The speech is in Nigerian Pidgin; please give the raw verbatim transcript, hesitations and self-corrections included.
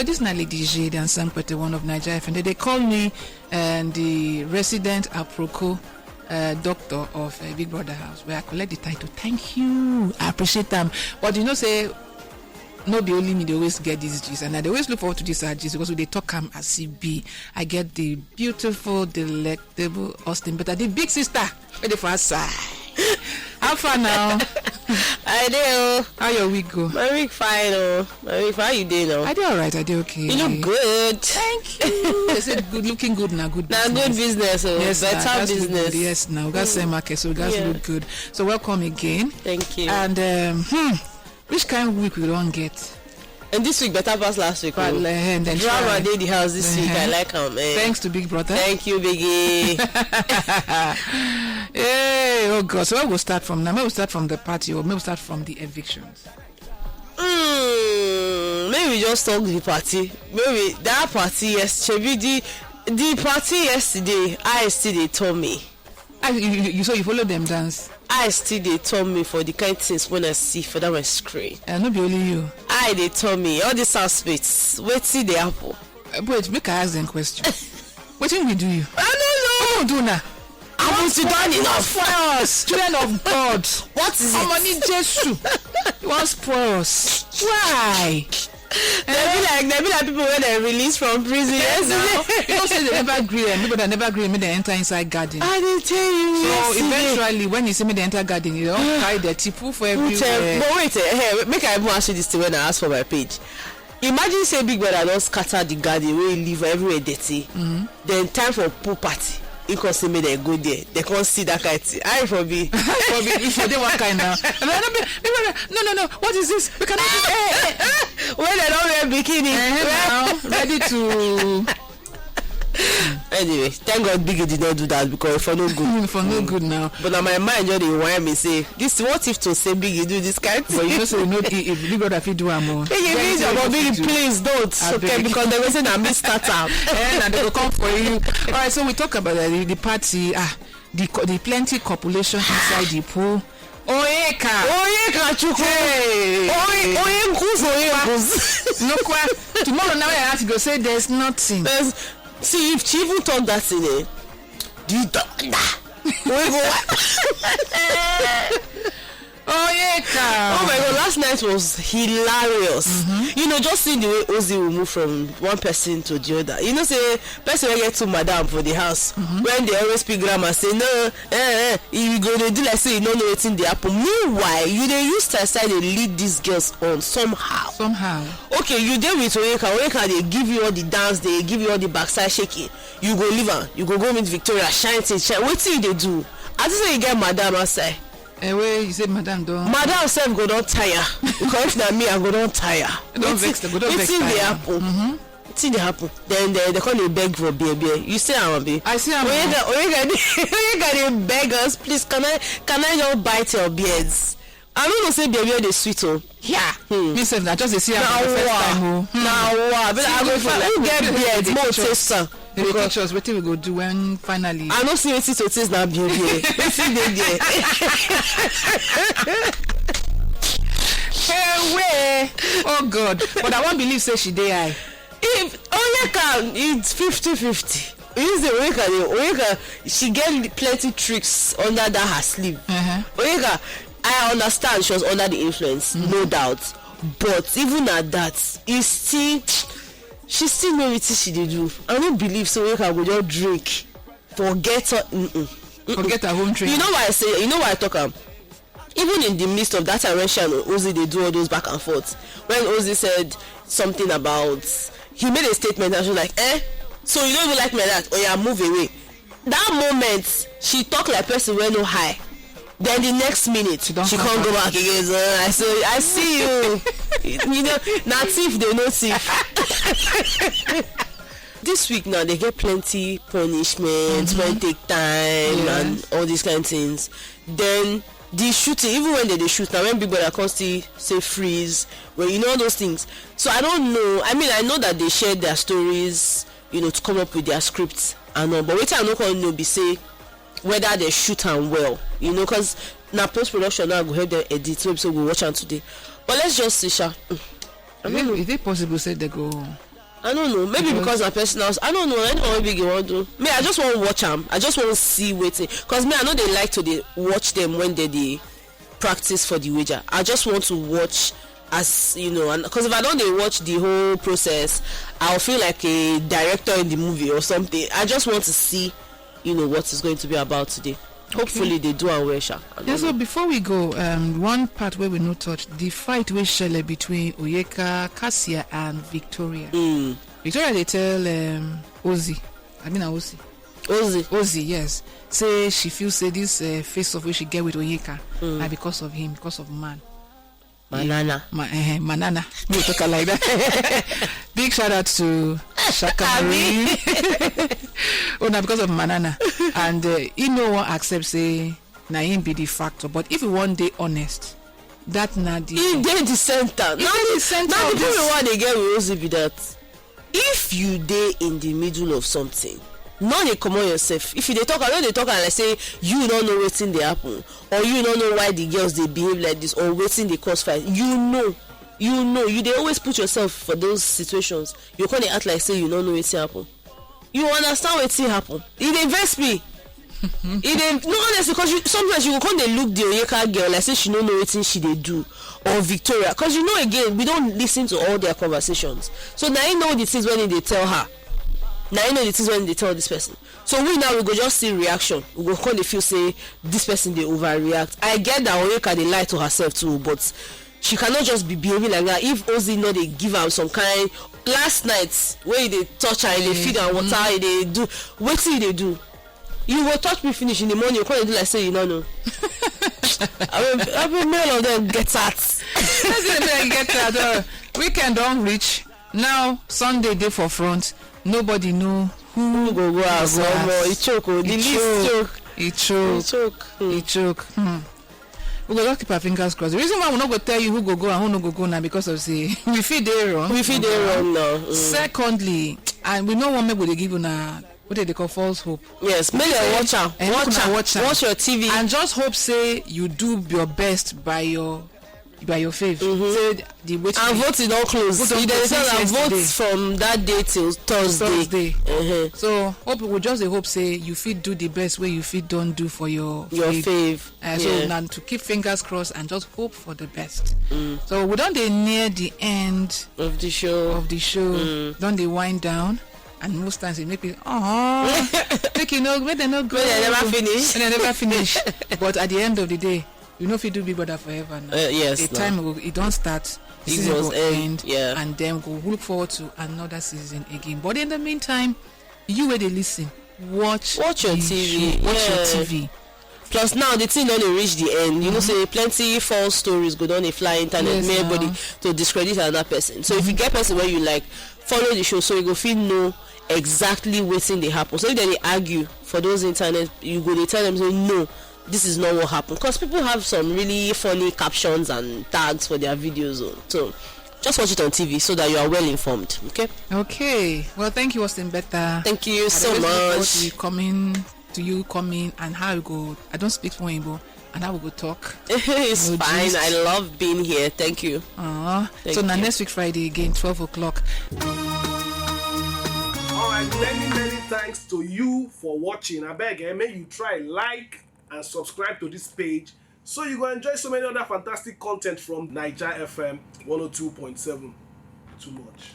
This na Lady Jade and Sampete, one of Nigeria F M. They, they call me and the resident Aproko uh, doctor of uh, Big Brother House, where I collect the title. Thank you. I appreciate them. But you know, say, no be only me, they always get these G's. And I dey always look forward to this uh, G's because we dey talk am as e be. I get the beautiful, delectable Austin, but I the big sister. Where the first side? How far now? I dey o. How your week go? My week fine o. My week fine. How you dey now? I dey alright. I dey okay. You look good. Thank you. They said good, looking good na good. Na good business o. Yes, na, Better that's good. Business. Yes, now we got same market, so we got Yeah. Look good. So welcome again. Thank you. And um, hmm, which kind of week we don't get? And this week better pass last week. But Oh. uh, and then Drama try. Dey the house this week. I Uh-huh. Like am. Eh. Thanks to Big Brother. Thank you, Biggie. Hey, oh God. So where we start from now? Maybe we start from the party, or maybe we start from the evictions. Mm, maybe we just talk the party. Maybe that party yes, shebi the the party yesterday. I still dey tell me. I, you, you, you, so you follow them dance. I still dey tell me for the kind things when I see for that my screen. Uh, no be only you. I dey tell me all these aspects. Wetin dey happen? Uh, wait, make I ask them question. Wetin we do you? I don't know. What do you do now? Have you done enough? Spoil us, children of God. What is it? Ọmọ ní Jésù. You want spoil us? Why? They be like they be like people when they release from prison. Yes, Now, you know say they never gree. Eh? People that never gree, make they enter inside garden. I dey tell you. So Yesterday. Eventually, when you see me they enter garden, you don't carry the tipu for Put, um, everywhere. But wait, eh, eh, make I even ask you this thing when I ask for my page. Imagine say Big Brother don scatter the garden wey leave everywhere dirty. Then time for pool party. He come say make dem go there. They come see that kind thing. How e for be? For be, for dey one kind now. No, no, no, no, no, no. What is this? We cannot do. Hey, hey, hey. When they don wear bikini. Eh, Well, now, ready to anyway, thank God Biggie did not do that because for no good. Mm, for no good now. But now my mind just dey whine me say this. What if to say Biggie do this kind thing? But you know, so you know, if if Big Brother fit do am o. Biggie, please, your Biggie, please don't. I Okay, beg. Because they go say na me start am. Eh, na they go come for you. All right, so we talk about the, the party. Ah, the co- the plenty copulation inside the pool. Oyeka. Oyeka Chukwu. Hey. Oye, Oyenkus, Oyenkus. No kwa. Tomorrow now I have to go say there's nothing. There's, see, if she even talk that thing, eh, the doctor. We go. Oyeka. Oh my God, last night was hilarious. You know, just seeing the way Ozzy will move from one person to the other. You know, say person wey get two madam for the house, when they always pick grammar, say, no, eh, eh, you go dey do like say you no know wetin dey happen. Meanwhile, you dey use style style dey lead these girls on somehow. Somehow. Okay, you dey with Oyeka, Oyeka dey give you all the dance, dey give you all the backside shaking. You go leave am, you go go meet Victoria, shine thing, shine. Wetin you dey do? As you say you get madam outside. Eh, wey you say madam don. Madam sef go don tire. Because if na me, I go don tire. Don vex, go don vex Wetin dey tire. Happen? Wetin dey happen? Then they, they come dey beg for beer, beer. You say am abi? I see am. Oyeka, Oyeka dey, Oyeka dey beg us, please, can I, can I just bite your beards? I no know say beer, beer dey sweet o. Yeah. Hmm. Me sef, I just dey see am Na for the first time wa. o. Hmm. Na wa. But I go People find like who get people beard, dey mo picture. Taste am. They dey Because picture us wetin we go do when finally. I no see wetin to taste na beer, beer. Wetin dey there? Hey, way. Oh God. But I wan believe say she dey high. If Oyeka, it's fifty fifty. You say Oyeka, dey- Oyeka, she get plenty tricks under that her sleeve. Uh-huh. Oyeka, I understand she was under the influence, no doubt. But even at that, e still, she still know wetin she dey do. I no believe say Oyeka go just drink, forget her. Mm-mm. Mm-mm. Forget her home training. You know why I say? You know why I talk am? Even in the midst of that time when she and Ozzy dey do all those back and forth, when Ozzy said something about, he made a statement and she was like, eh? So you don't even like me like that? Oh yeah, move away. That moment, she talk like person wey no high. Then the next minute, she, don she come can't go back. Back again. So I say, I see you. You know, na thief, they no thief. This week now, they get plenty punishment, when take time Yes. and all these kind of things. Then the shooting, even when they, they shoot, now when Big Brother come still say freeze, well, you know all those things. So I don't know. I mean, I know that they shared their stories, you know, to come up with their scripts and all. But wetin I no come know be say whether they shoot am well, you know, 'cause na post production now go help them edit. So we watch am today. But let's just see, sha. Mm. I don't know. Is it possible say they go I don't know. Maybe Because- because my personal, I don't know. I don't know what big you want to. Me, I just want to watch them. I just want to see waiting. Cause me, I know they like to they watch them when they they practice for the wager. I just want to watch as you know, and because if I don't they watch the whole process, I'll feel like a director in the movie or something. I just want to see, you know, what is going to be about today. Hopefully they do and well, sha. I don't Yeah, so know. Before we go, um, one part where we no touch the fight wey shele between Oyeka, Cassia, and Victoria. Mm. Victoria they tell um, Ozzy, I mean Ozzy, Ozzy. Ozzy, yes, say she feels say this uh, face off wey she get with Oyeka na because of him, because of man. Manana. Ma, eh, Manana. Me talk her like that. Big shout out to Shaka Marine. Oh, na because of Manana, and uh, he no one accept say na him be the factor. But if we want dey honest, that na the He dey the center. Now dey the the center now of the this. Problem why they get with Ozzy be that if you dey in the middle of something, no dey comot yourself. If you dey talk, I no dey talk am like say you no know wetin dey happen, or you no know why the girls dey behave like this, or wetin dey cause fight. You know, you know, you dey always put yourself for those situations. You come dey act like say you no know wetin happen. You understand wetin happen? E dey vex me. E dey no honestly, because you, sometimes you go come dey look the Oyeka girl like say she no know wetin she dey do, or Victoria, because you know again we don listen to all their conversations, so na him know the things when he dey tell her, na him know the things when he dey tell this person. So we now we go just see reaction, we go come dey feel say this person dey overreact. I get that Oyeka dey lie to herself too, but she cannot just be behaving like that if Ozzy no dey give am some kind. Last night wey he dey touch her, he dey feed am water, he dey do wetin he dey do. You go touch me finish in the morning, you come dey do like say you no know. I mean, I mean, many of them get out. That's it, make I get that. Uh, weekend don reach. Now Sunday dey for front. Nobody know who Who go go house? go Omo, house. E choke o. The E list choke. Choke. E E choke. Choke. Hmm. E choke. Hmm. We go just keep our fingers crossed. The reason why we no go tell you who go go and who no go go na because of say we fit dey wrong. We fit dey wrong now. Mm. Secondly, and we no wan make we dey give una what they call false hope. Yes, make dem watch am. Eh, make Watch una am. Watch am. Watch your T V. And just hope say you do your best by your by your faith. Say the way And voting don close. Vote don If dem close tell am since vote yesterday. From that day till Thursday. Thursday. Uh-huh. So hope we just dey hope say you fit do the best way you fit don do for your Your faith. fave. Uh, so Yeah. now to keep fingers crossed and just hope for the best. So we don dey near the end Of the show. Of the show. Don dey wind down, and most times it make me oh make you know make dem no go. Make dem never finish. Make dem never finish. But at the end of the day, you no fit do Big Brother forever now. Uh, yes, The no. time go, it don start. The It season must go end, end, yeah. And then go look forward to another season again. But in the meantime, you wey dey listen, watch Watch your the T V, show, watch your yeah. T V. Plus now the thing don dey reach the end. You know say plenty false stories go don dey fly internet. Yes, Make now. Everybody to discredit another person. So if you get person where you like, follow the show so you go fit know exactly wetin dey happen. So if dem dey argue for those internet, you go dey tell them say no, this is not what happened. Because people have some really funny captions and tags for their videos. Oh. So just watch it on T V so that you are well informed. Okay. Okay. Well, thank you, Austin Beta. Thank you I so always look forward much. to you coming to you coming and how you go. I don't speak for Igbo and how we go talk. It's No fine. gist. I love being here. Thank you. Uh, Thank so now you. Next week Friday again, twelve o'clock. All right, many many thanks to you for watching. I beg, eh, make you try like and subscribe to this page so you go enjoy so many other fantastic content from Niger F M one oh two point seven. Too much.